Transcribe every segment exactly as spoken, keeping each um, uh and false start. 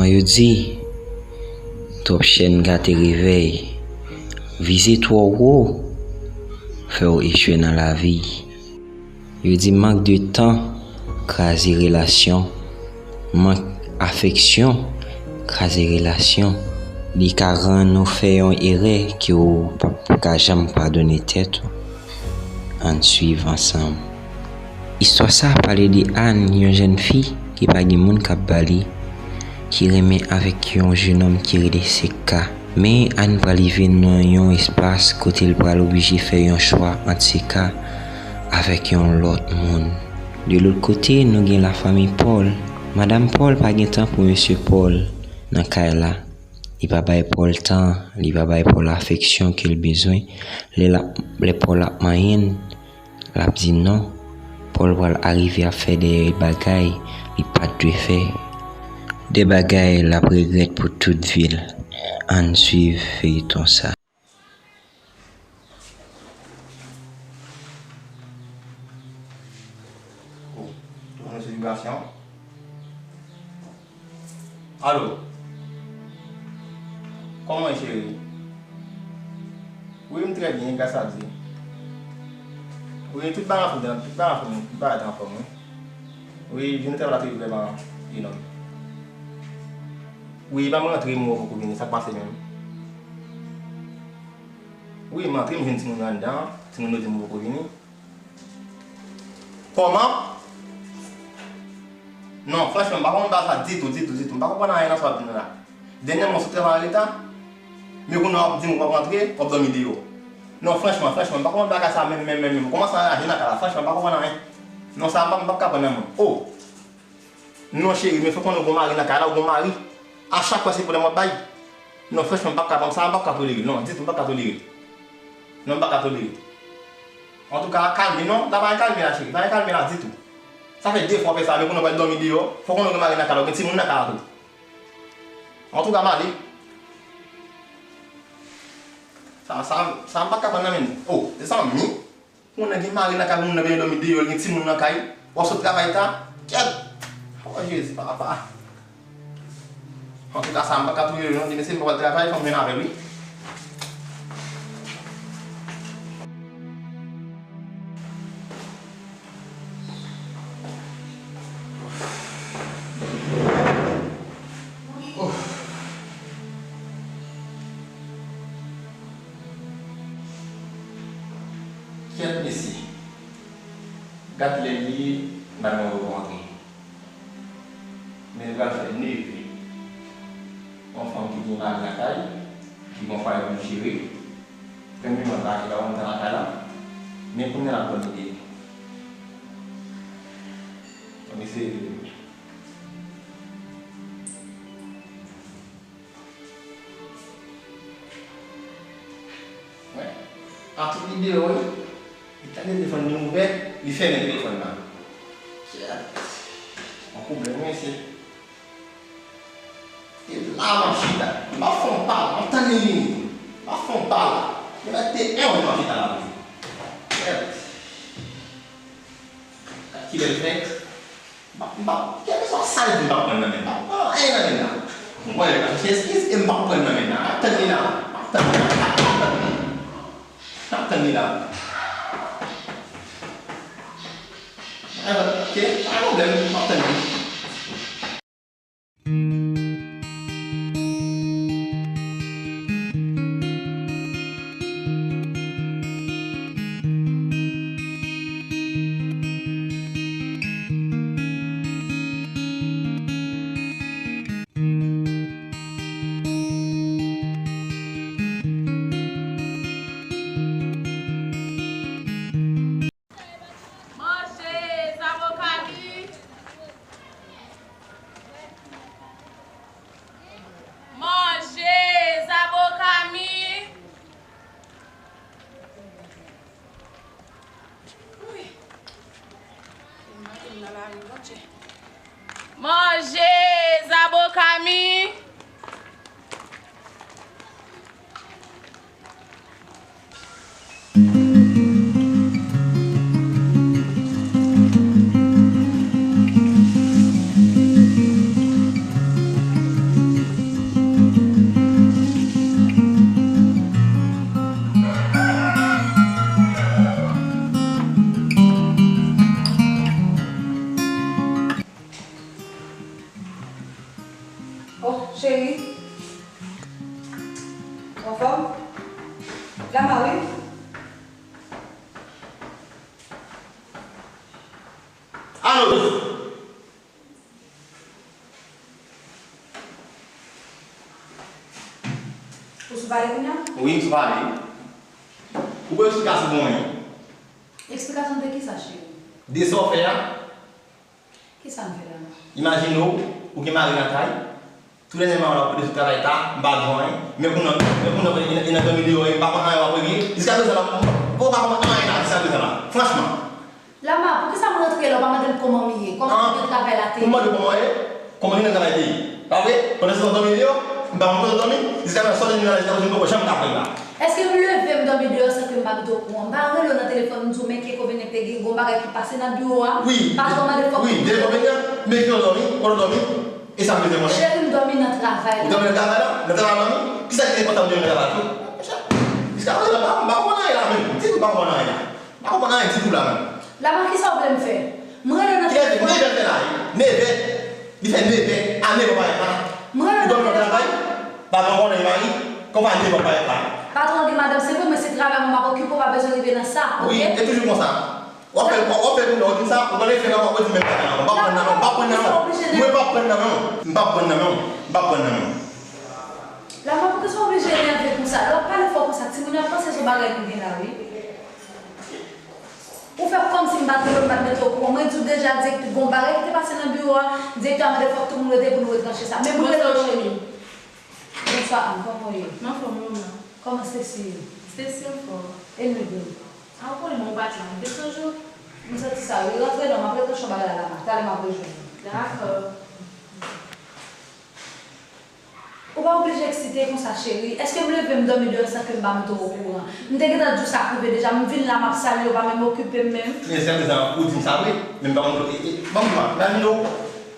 Yo di, twòp chèn gate revèy, vize twò wo, fè w echwe nan lavi. Yo di, mank de tan kraze relasyon, mank afeksyon kraze relasyon. Li ka rann ou fè yon erè ke w p ap ka janm padone tèt ou. Ann swiv ansanm. Istwa sa a pale de Ann, yon jèn fi ki pa gen moun k ap ba li, ki renmen avèk yon jenòm ki rele Seka. Men Ann pral rive nan yon espas kote l pral oblije fè yon chwa ant Seka avèk yon lòt moun. De lòt kote, nou gen lafanmi Paul. Madanm Paul pa gen tan pou mesye Paul nan kay la. Li pa bay Paul tan, li pa bay Paul afeksyon ke l bezwen. Lè l ap, lè Paul ap manyen l, l ap di non. Paul pral arive ap fè de bagay li pa t dwe fè. De bagay l ap regrèt pou tout vi l. Ann swiv feyton sa. Oh, tou nan sou vibrasyon. Alo. Kòman w ye, cheri? Wi, m trè byen, gras a Dye. Wi, tout bagay anfòm, tout bagay anfòm, tout bagay te anfòm, wi. Wi, jounen travay la te vrèman enòm. Wi, ban m rantre, m wè w poko vini, sa k pase menm? Wi, m antre, m jwenn timoun yo anndan, timoun yo di m ou poko vini. Kòman? Non, franchman, m pa konprann bagay sa ditou, ditou, ditou. M pa konprann anyen nan sa w ap di m nan la. Dènyèman, w sot travay an reta, men kounye a w ap di m ou p ap rantre, w ap dòmi deyò. Non, franchman, franchman, m pa konprann bagay sa menm, menm, menm, menm. M kòmanse anraje nan kay la, franchman, m pa konprann anyen. Non, sa a m p ap, m p ap ka pran nan men w. Oh! Non, cheri, men fò konnen w gon mari nan kay la, w gon mari. A chak fwa se pwoblèm w ap bay. Non, franchman, m p ap ka pran sa, m p ap ka tolere l. Non, ditou, m p ap ka tolere l. Non, m p ap ka tolere l. Antouka, kalme non, la pa gen kalme la, cheri. Pa gen kalme la ditou. Sa fè de fwa w fè sa, men kounye a w pral dòmi deyò. Fò konnen w gen mari nan kay la, w gen timoun nan kay la tou. Antouka, m ale. Sa, sa, sa, m p ap ka pran nan men nou. Oh, mezanmi. Moun nan gen mari nan kay, moun nan bezwen dòmi deyò, li gen timoun nan kay. W ap sot travay ta. Kèt! Oh, Jezi, papa. Antouka, sa a m pa ka touye l non, demen se m pa pral travay, fò m jwenn avè l, wi. Kèt mesye. Gad lè l ye, m pa gen yon lòt rantre. Men l pral fè neve. Yon fanm ki gen mari lakay, ki gen yon fwaye pou l jere. Premye mwa l pa achte pa konn tan lakay la. Men kounye a l ap dòmi deyò. Fò m eseye rele l. Wè. Atout li deyò wi. Li tande telefòn li ouvè, li fèmen telefòn nan. Kèt. Yon pwoblèm wi mesye. E la m ap chita. M ap fè yon pa la, m ap tann li vini. M ap fè yon pa la. Li mèt te en w m ap chita la pou li. Kèt. Kilè l fè? M pa, m pa, kèlkeswa sa l di, m p ap pran nan men l. M p ap pran anyen nan men l la. M konnen l ap chèche eskiz e m p ap pran nan men l la. M ap tann li la. M ap tann li la. M ap tann li. M ap tann li la. Alò, ok, pa gen pwoblèm, m ap tann li. Manje zaboka mi. Manje zaboka mi. Wi. Manje zaboka mi. Anfòm? Lama, wi. Alo! Ou sou pale kounye a? Wi, m sou pale. Ou gen eksplikasyon pou mwen? Eksplikasyon de kisa, cheri? De sa w fè a? Kisa m fè la? Imajine w, ou gen mari nan kay, tou dènyèman w ap pede sou travay ta, m pa di w anyen, men kounye a, men kounye a, e nan, e nan dòmi deyò, e m pa konn anyen w ap regle, jiskaprezan la, m, m, ou pa konn anyen la, jiskaprezan la, franchman. Lama, poukisa m rantre la, ou pa mande m kòman m ye, kòman kondisyon travay la te ye? Pou m mande w kòman w ye? Kòman kondisyon travay te ye? Pa vre? Pandan se tan w dòmi deyò, m pa konn kote w dòmi, jiskaprezan, sa w te di m la, jiskaprezan, m poko janm ka konn la. Èske m leve m dòmi deyò san ke m pa mete w okouran? M pa rele w nan telefòn, m di w, men ki enkonvenyan ki te gen, gen yon bagay ki pase nan biwo a, patwon mande fòk. Wi, de enkonvenyan, men ki w dòmi, kote w dòmi, e sa m bezwen konnen. Cheri, m dòmi nan travay la. Ou dòmi nan travay la? Nan travay la, dòmi? Kisa ki te enpòtan pou dòmi nan travay la tou? Jiskaprezan, m pa, m pa konprann anyen la menm. Di m pa konprann anyen la. M pa konprann anyen ditou la menm. Lama, kisa w vle m fè? M rele nan telefòn. Kilè li? Nevè l fè la, wi. Nevè. Li fè nevè. A nevè w parèt la. M rele nan telefòn. Ou dòmi nan travay? Patwon konnen li mari. Kòman a nevè w parèt la? Patwon di madanm, se vre, men se travay mwen m ap okipe w, pa bezwen rive nan sa, oke? Wi, e toujou konsa. W ap fè, w ap fè kounye a, w di m sa, ou konnen fè nan w ap di menm bagay la. M p ap pran nan men w, m p ap pran nan men w. Mwen p ap pran nan men w. M p ap pran nan men w. M p ap pran nan men w. Lama, poukisa w oblije nève konsa? Lè w ap pale fò konsa, timoun yo ap panse se yon bagay nou gen la, wi. Ou fè kòmsi m pa t rele w, m pa t mete w okouran. Mwen di w deja, direktè, gon bagay ki te pase nan biwo a, direktè a mande fòk tout moun rete pou nou retranche sa. Men m rele w, cheri. Bonswa, Ann, kòman w ye? M anfòm, wi, mama. Kòman Stacy ye? Stacy anfòm. E Ludwig? A, ou konnen mwen, ou pa t la, m te sonje w. M santi sa, wi. Rantre non, m ap retranche yon bagay la, Lama. Talè m ap rejwenn ou. Dakò. Ou pa oblije eksite konsa, cheri. Èske m leve m dòmi deyò san ke m pa mete w okouran? M te gentan di w sa k rive deja. M vin la, m ap salye w, pa menm okipe m menm. Men jiskaprezan, ou di m sa vre. Men m pa konn kote, e, e, ban m pran. Nan nimewo,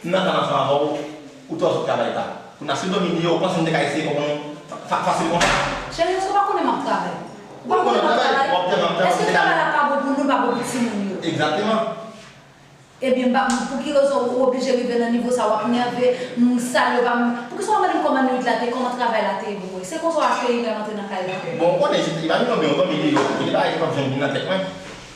m nan kay ansanm avè w, ou twò sot travay ta. Kounye a, si w dòmi deyò, ou panse m te ka eseye konprann w fa-, fa-, fasil konsa? Cheri, èske w pa konnen m ap travay? Ou pa konnen m ap travay? W ap travay, m ap travay. Èske travay la pa bon pou nou, pa bon pou timoun yo? Egzakteman. Ebyen, m pa, pou ki rezon ou oblije rive nan nivo sa, w ap nève, m sal yo pa m, poukisa w pa mande m kòman nuit la te ye, kòman travay la te ye pou mwen? Se konsa w akeyi mwen rantre nan kay la? Bon, ou konnen, se, imajine w byen, w dòmi deyò, gen bagay ki p ap janm vin nan tèt mwen.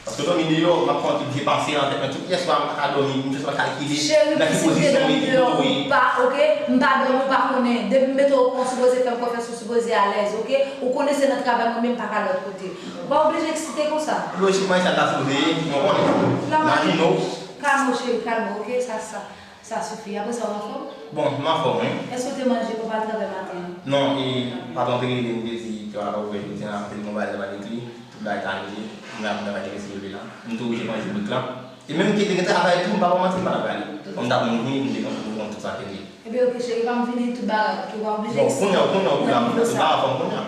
Paske w dòmi deyò, m ap fè yon ti vye panse nan tèt mwen, tout yè swa m pa ka dòmi, m jis ap kalkile nan ki pozisyon m mete m, kote w ye. Pa, oke? M pa dòmi, ou pa konnen. Depi m mete w okouran, w sipoze fè m konfyans, ou sipoze alèz, oke? Ou konnen se nan travay mwen, men m pa ka lòt kote. Ou pa oblije eksite konsa. Lojikman, e sa l ta sipoze ye, ou konprann? Imajine w. Kalme w, cheri, kalme w, oke? Sa, sa, sa sifi. Apre sa, w anfòm? Bon, m anfòm, wi. Èske w te manje? Ou pa al travay maten an? Non, e patwon te rele m, te di ke l ap ouvè jodi a, te di m yon bagay l t ap al ekri, tout bagay te anile, m la pou travay te resi leve la. M te oblije manje bout lan. E menm ke te gen travay tou, m pa ba w manti, m pa t ap prale. Kòm m t ap mouri, m te konn pou konn tout sa te rive. Ebyen, oke, cheri, pa m vini tout bagay, ke w pa oblije eksite. Bon, kounye a, kounye a, ou la, m pa anfòm kounye a.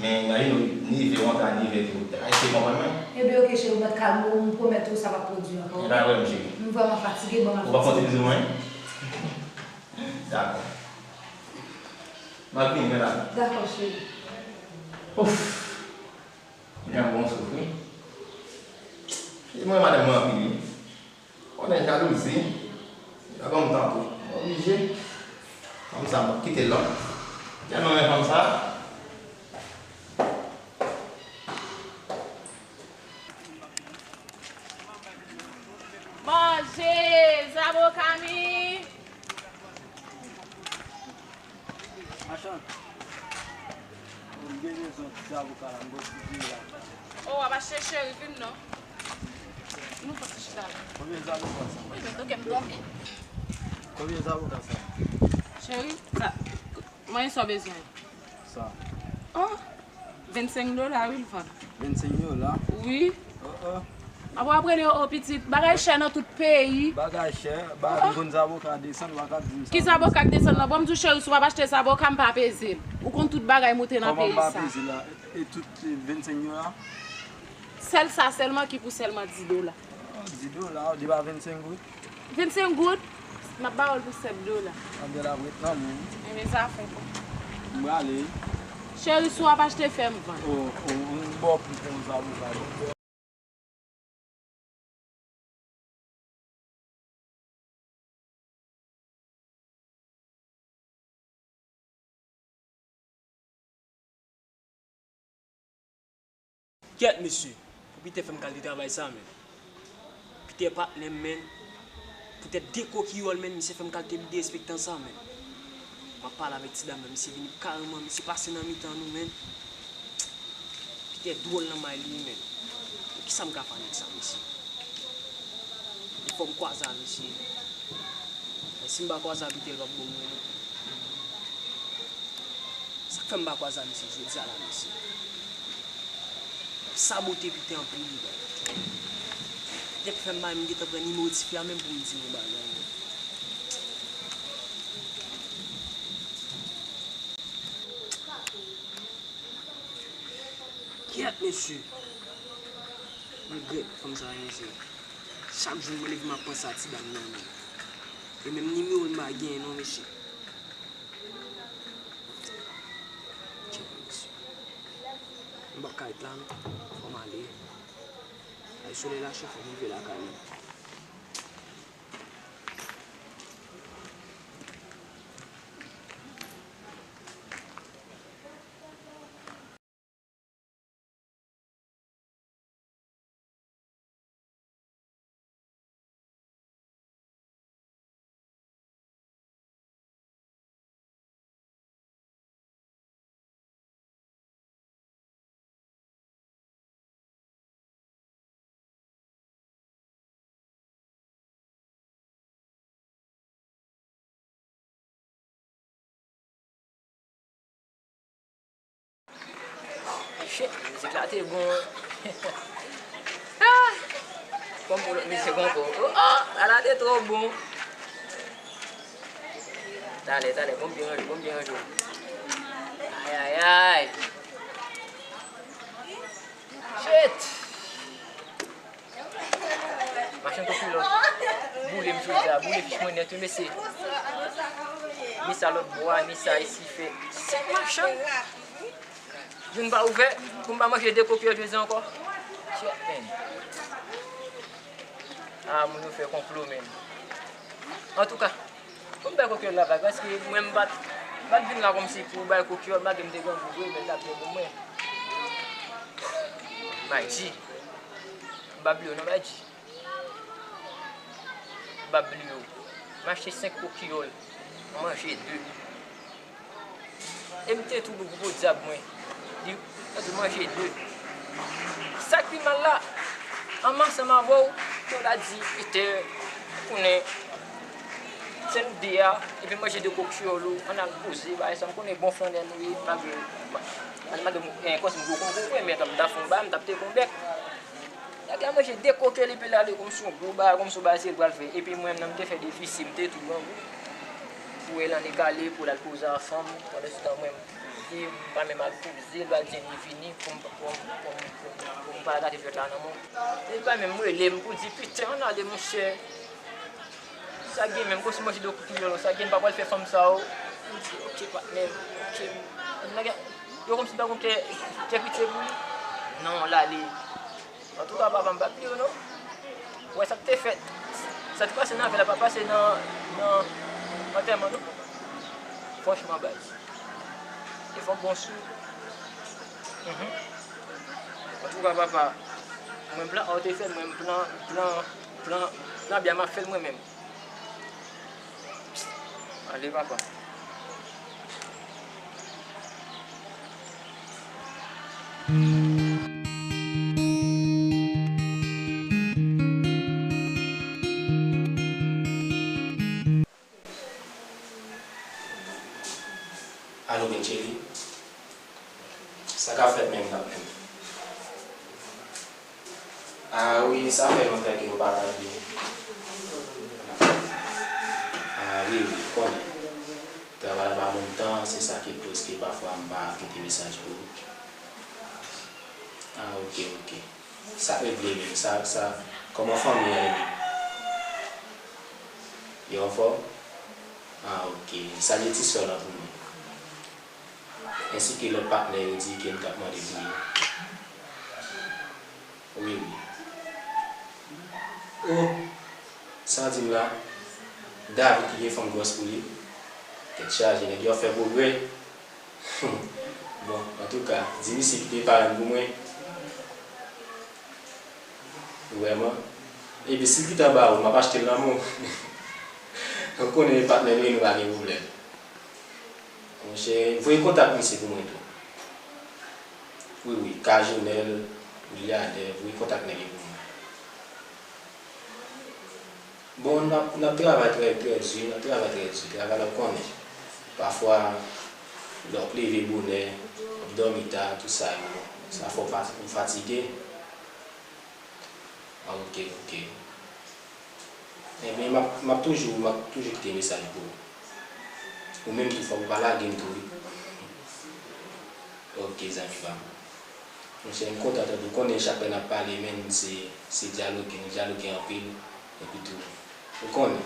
Men, imajine w, nevè, w antre a nevè tou. Èske w konprann mwen? Ebyen, oke, cheri, ou mèt kalme w, m pwomèt ou sa p ap pwodui ankò, oke? E pa pwoblèm, cheri. M vrèman fatige, bon, m ap fatige. Ou pa konn ti bizou mwen? Dakò. M ap vini, men la. Dakò, cheri. Ouf! Kounye a m gon souf, wi. E mwen, madanm mwen anpil, wi. Konnen jalouzi. Li pa ban m tan tou. Mwen oblije. Fanm sa, m p ap kite l non. Tèlman renmen fanm sa. Manje, zaboka mi. Machann, m gen bezwen ti zaboka la, m gon ti diri la. O, w ap achte, cheri, vin non. Nou fò ti chita la. Konbyen zaboka sa? Wi, men toke m dòmi. Konbyen zaboka sa? Cheri, sa, mwen sa w bezwen. Sa. O, vennsenk dola, wi, l vann. Vennsenk dola? Wi. O, o. Apre w ap rele yo, o pitit, bagay chè nan tout peyi. Bagay chè, bagay, m konn zaboka desann, w pa ka di m sa. Ki zaboka k desann nan? Bon, m di w, cheri, si w ap achte zaboka, m pa peze l. Ou konn tout bagay moute nan peyi sa. Kòman m pa peze l la? E, e tout, e, vennsenk dola? Sèl sa sèlman ki pou sèlman dis dola. O, dis dola, o, li pa vennsenk goud? Vennsenk goud, m ap ba w l pou sèt dola. Anbyen l ap ret nan men m. Ebyen, sa fè bon. M prale. Cheri, si w ap achte, fè m vann. O, o, m ba w pou, pou yon zaboka. Kèt, mesye! Pou Pitè fè m kalite travay sa, menn. Pitè patnè m, menn. Poutèt de kokiyòl, menn, misye fè m kalite derespektan sa, menn. M ap pale avèk ti dam nan, misye vini kareman, misye pase nan mitan nou, menn. Pitè dwòl nan may li ye, menn. Kisa m ka fè avèk sa, mesye? Fò m kwaze a misye. Men si m pa kwaze a Pitè, l p ap bon mwen non. Sa k fè m pa kwaze a misye jodi a la, mesye? Sabote Pitè anpil, wi, baz. Pitè k fè m pa menm gentan pran nimewo tifi a menm pou m di yon bagay, non. Kèt, mesye! M regrèt fanm sa a, mesye. Chak jou mwen leve, m ap panse a ti dam nan, men. E menm nimewo l m pa genyen non, mesye. Kèt, mesye. M p ap ka ret la non. Fò m ale. Ay, solèy la cho, fò m rive lakay mwen. Shit, mizik la te bon. Ah! Kòm pou lòt mizik ankò. Oh, oh, ala te twò bon. Talè, talè, bon byen ranje, bon byen ranje. Ay, ay, ay. Shit! Machann kokilòt boule m jodi a, boule fich mwen nèt wi mesye. Ni sa lòt bò a, ni sa isi fè. Senk machann! Youn pa ouvè, pou m pa manje de kokilòt jodi a ankò. Shit, man. Ah, moun yo fè konplo, man. Antouka, pou m bay kokilòt la vag, paske mwen m pa t, m pa t vin la kòmsi pou bay kokilòt, malgre m te grangou vre, men l t ap byen pou mwen. Bay G. M pa bliye w non, bay G. M pa bliye w. M achte senk kokiyòl, m manje de. E m te tou gwo gwo dyab mwen. Li, mwen tou manje de. Sa k pi mal la, ann ansanm avè w, ke w ta di, Pitè, konnen, se nou de a, epi manje de kokiyòl ou, ann al poze, bagay sa, m konnen bon flannè nou ye, malgre, malgre, eh, kòm si m gwo kon gwo vre, men m t ap fè yon bagay, m t ap teke yon bèk. Nèg la manje de kokiyòl epi l ale kòmsi yon gwo bagay, kòmsi yon bagay se l pral fè. Epi mwen menm nan m te fè defisi, m te tou grangou. Pou wè l annik ale, pou l al poze ansanm. Pandansetan mwen m poze, m pa menm al poze, l pral di li vini pou m, pou m, pou m, pou m, pou m pa gate jwèt la nan men w. Li pa menm rele m pou di, Pitè, ann ale monchè. Sa gen menm, kòmsi manje de kokiyòl, sa gen pa pral fè fanm sa o. M di, oke, patnè, oke. Nèg la, yo kòmsi pa gon kè, kè pitye pou li. Non, l ale. Antouka, papa, m pa bliye w, non. Ou wè sa k te fèt. Sa te pase nan avè l la, pa pase nan, nan antèman, non. Franchman, baz. Te fè yon bon sou. Mhm. Antouka, papa, mwen plan A w te fè, mwen plan, plan, plan, plan B a m ap fè l mwen menm. Ale, papa. Alo, bèl cheri. Sa k ap fèt menm, k ap menm? Ah wi, sa fè lontan ke nou pa tande. Ah wi, wi, m konnen. Travay la pa ban m tan, se sa ki koz ke pafwa m pa kite mesaj pou ou. Ah, oke, oke. Sa regle menm, sa, sa, kòman fanmi an ye menm? Yo anfòm? Ah, oke. Salye ti sè w lan pou mwen. Ensi ke lòt patnè yo di ke m t ap mande pou yo. Wi, wi. Oh! Sa w di m la? David ki gen fanm gwòs pou li? Tèt chaje, nèg yo ap fè pwogrè. Bon, antouka, di misye kite parenn pou mwen. Vrèman. Epi si l gentan ba ou, m ap achte l nan men w. Ou konnen patnè nou, nou pa gen pwoblèm. Monchè, voye kontak misye pou mwen tou. Wi, wi, Kajonèl, Milyadè, voye kontak nèg yo pou mwen. Bon, n ap, n ap travay trè, trè di, n ap travay trè di, travay la w konnen. Pafwa, lè w ap leve bonè, w ap dòmi ta, tout sa yo, sa fè w fa-, w fatige. Ah, ok, ok. Ebyen, m ap, m ap toujou, m ap toujou kite mesaj pou ou. Ou menm tou, fòk ou pa lage m tou, wi. Ok, zanmi pa m. Monchè, m kontan tande w. Ou konnen chak lè n ap pale, menm se, se dyaloge, nou dyaloge anpil. Epi tou, ou konnen.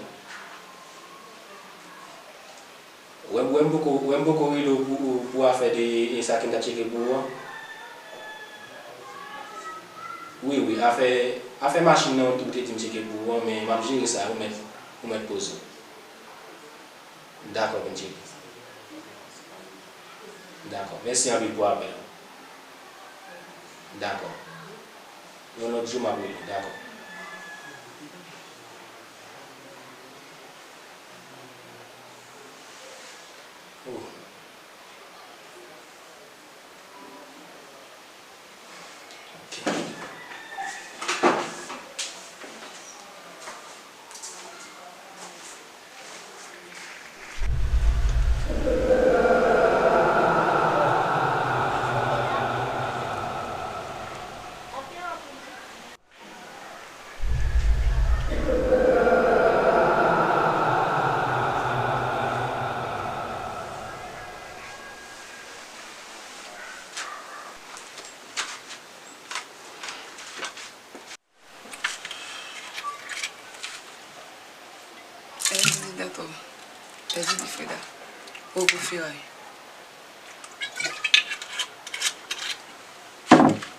Ou wè, ou wè m poko, ou wè m poko rele w pou, pou afè de, e, sa ke m t ap tcheke pou ou an. Wi, wi, afè, afè machin nan ou te di m tcheke pou ou an, men m ap jere sa, ou mèt, ou mèt poze w. Dakò, Benji. Dakò. Mèsi anpil pou apèl ou. Dakò. Yon lòt jou, m ap rele w. Dakò. Oh. Ok. Èzili Dato. Èzili Freda. Ogo Feray.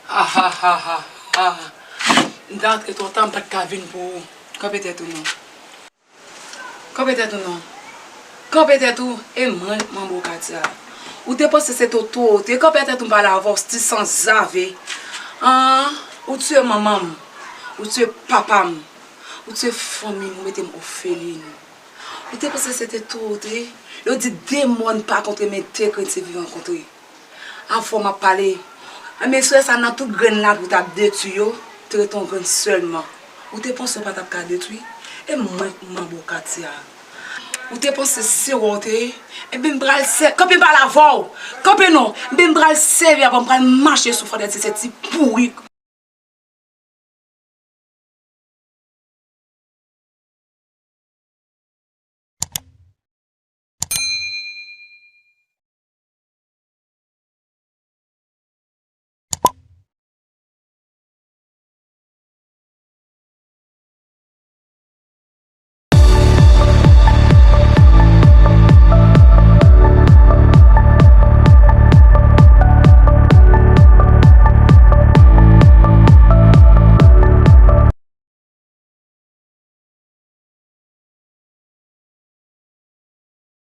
Ah, ah, ah, ah, ah. M te antre twò ta, m pa t ka vin pou ou. Kanpe tèt ou non. Kanpe tèt ou non. Kanpe tèt ou, e mwen, manbo Katia. Ou te panse se Toto, ou te kanpe tèt ou, m pale avè w, ti sanzave. An, ou tiye manman m, ou tiye papa m, ou tiye fanmi m, ou mete m òfelin. Ou te panse se te Toto, yo di de mòn pa kontre, men de krenn se vivan kontre. Avè w m ap pale. Enben, sou sa nan tout grenn lapli ou t ap detwi yo, te ret yon grenn sèlman. Ou te panse w pa t ap ka detwi? E mwen k manbo katye a. Ou te panse se wè w te ye? Enben, m pral sè-, kanpe m pale avè w. Kanpe non. Enben, m pral sèvi avè w, m pral mache sou fondèt se ti pouri.